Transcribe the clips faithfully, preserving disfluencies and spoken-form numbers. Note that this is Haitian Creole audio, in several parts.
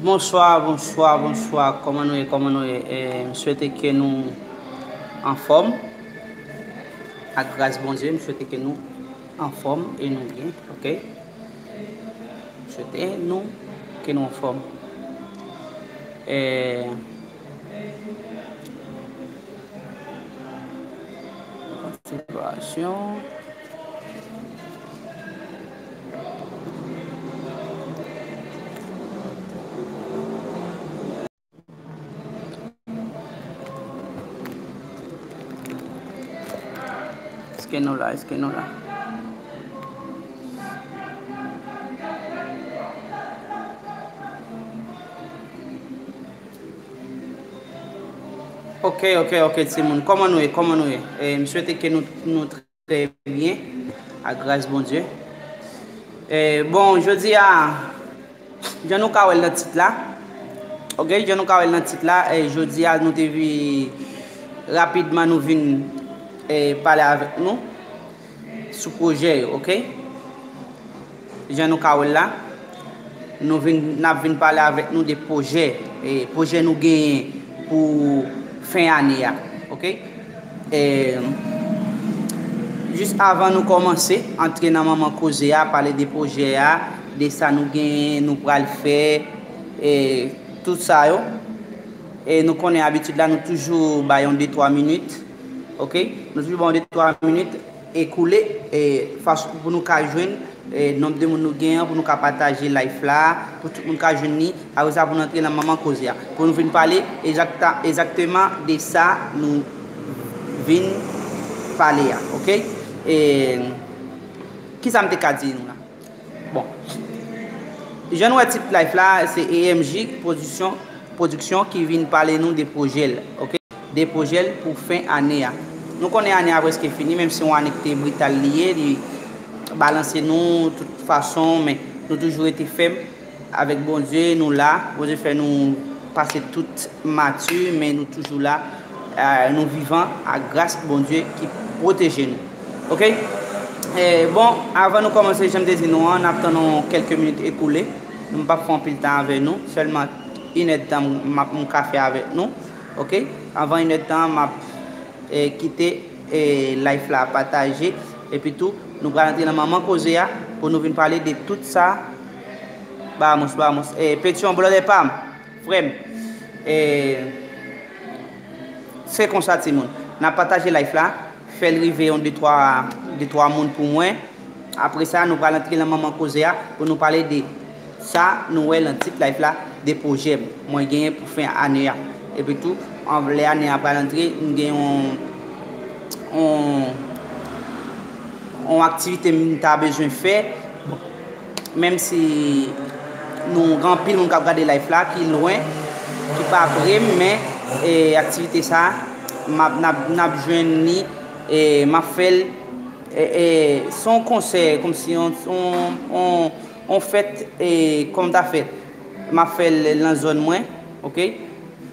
Bonswa, bonswa, bonswa. Kòman nou ye? Kòman nou ye? E, m swete ke nou anfòm. Ak gras Bondye, m swete ke nou anfòm e nou byen, oke? M swete nou ke nou anfòm. E, konsantrasyon. Èske nou la? Èske nou la? Oke, oke, oke, timoun. Kòman nou ye? Kòman nou ye? E, m swete ke nou, nou trè byen, ak gras Bondye. E, bon, jodi a, jan nou ka wè l nan tit la, oke, jan nou ka wè l nan tit la, e, jodi a, nou te vi-, rapidman, nou vin, e, pale avèk nou sou pwojè yo, oke? Jan nou ka wè l la, nou vin, n ap vin pale avèk nou de pwojè, e, pwojè nou genyen pou fen ane a, oke? E, jis avan nou kòmanse antre nan manman koze a, pale de pwojè a, de sa nou genyen, nou pral fè, e, tout sa yo. E nou konnen abitid la, nou toujou bay yon de twa minit, oke? Nou toujou bay yon de twa minit ekoule, e, fason pou nou ka jwenn, e, nonb de moun nou genyen, pou nou ka pataje live la, pou tout moun ka jwenn li. Apre sa, pou nou antre nan manman koze a. Pou nou vin pale egzakta-, egzakteman de sa nou vin pale a, oke? E, kisa m te ka di nou la? Bon. Jan nou wè tit live la, se A M J Pwodiksyon, Pwodiksyon ki vin pale nou de pwojè l, oke? De pwojè l pou fen ane a. Nou konnen ane a prèske fini, menm si yon ane ki te brital li ye, li balanse nou tout fason, men nou toujou rete fèm avèk Bondye, nou la. Bondye fè nou pase tout mati, men nou toujou la. Eh, nou vivan ak gras Bondye ki pwoteje nou. Oke? Eh, bon, avan nou kòmanse, jan m te di nou an, n ap tann yon kèlke minit ekoule. M p ap fè anpil tan avè nou. Sèlman inèdtan m ap, m ka fè avèk nou. Oke? Avan inèdtan, m ap, eh, kite, eh, live la pataje. Epi tou, nou pral antre nan manman koze a pou nou vin pale de tout sa. Vamos, vamos. Eh, Petion, brother pa m, frè m. Eh, se konsa, timoun. N ap pataje live la. Fè l rive yon de twa, de twa moun pou mwen. Apre sa, nou pral antre nan manman koze a pou nou pale de sa nou wè nan tit live la, de pwojè mwen genyen pou fen ane a. Epi tou, an, lè ane a pral antre, m gen yon, yon, yon aktivite m ta bezwen fè. Bon, menm si nou gen anpil moun k ap gade live la, ki lwen, ki pa pre m, men, e, aktivite sa, m ap, n ap, n ap jwenn li, e, m ap fè l, e, e, se yon konsè, kòmsi yon, yon, yon, yon fèt, e, kòm ta fèt. M ap fè l nan zòn mwen, oke?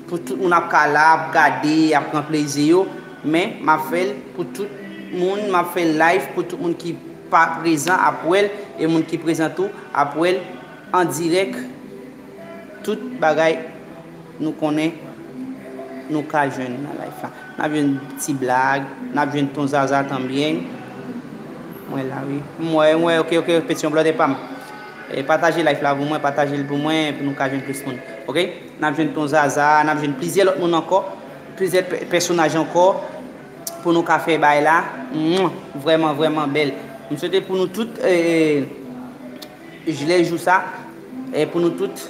Pou tout moun ap ka la, ap gade, ap pran plezi yo, men m ap fè l pou tout moun, m ap fè l live pou tout moun ki pa prezan ap wè l, e moun ki prezan tou ap wè l an dirèk. Tout bagay nou konnen nou ka jwenn nan live la. N ap jwenn ti blag, n ap jwenn ton zaza tanbyen. Mwen la, wi. M wè, m wè, oke, oke, Petion, brother pa m. E, pataje live la pou mwen, pataje l pou mwen, pou nou ka jwenn plis moun. Oke? N ap jwenn ton zaza, n ap jwenn plizyè lòt moun ankò, plizyè pè-, pèsonaj ankò, pou nou ka fè bagay la, mwah, vrèman, vrèman bèl. M swete pou nou tout, e, e, lè jou sa, e, pou nou tout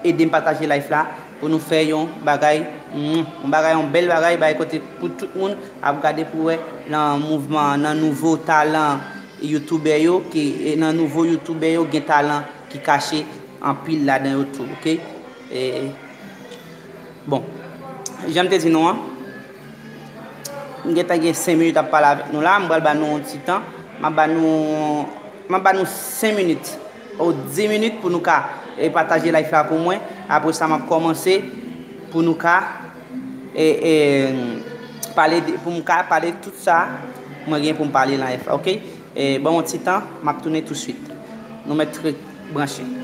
ede m pataje live la, pou nou fè yon bagay, mwah, yon bagay, yon bèl bagay, bagay kote pou tout moun ap gade pou wè nan mouvman, nan nouvo talan youtubè yo, ki, e, nan nouvo youtubè yo, gen talan ki kache anpil ladan yo tou, oke? E, bon, jan m te di nou an, m gentan gen senk minit ap pale avèk nou la, m pral ba nou yon ti tan, m ap ba nou, m ap ba nou senk minit ou dis minit pou nou ka, e, pataje live la pou mwen, apre sa m ap kòmanse pou nou ka, e, e, pale de, pou m ka pale tout sa mwen gen pou m pale nan live la, oke? E, ban m yon ti tan, m ap tounen touswit. Nou mèt ret branche.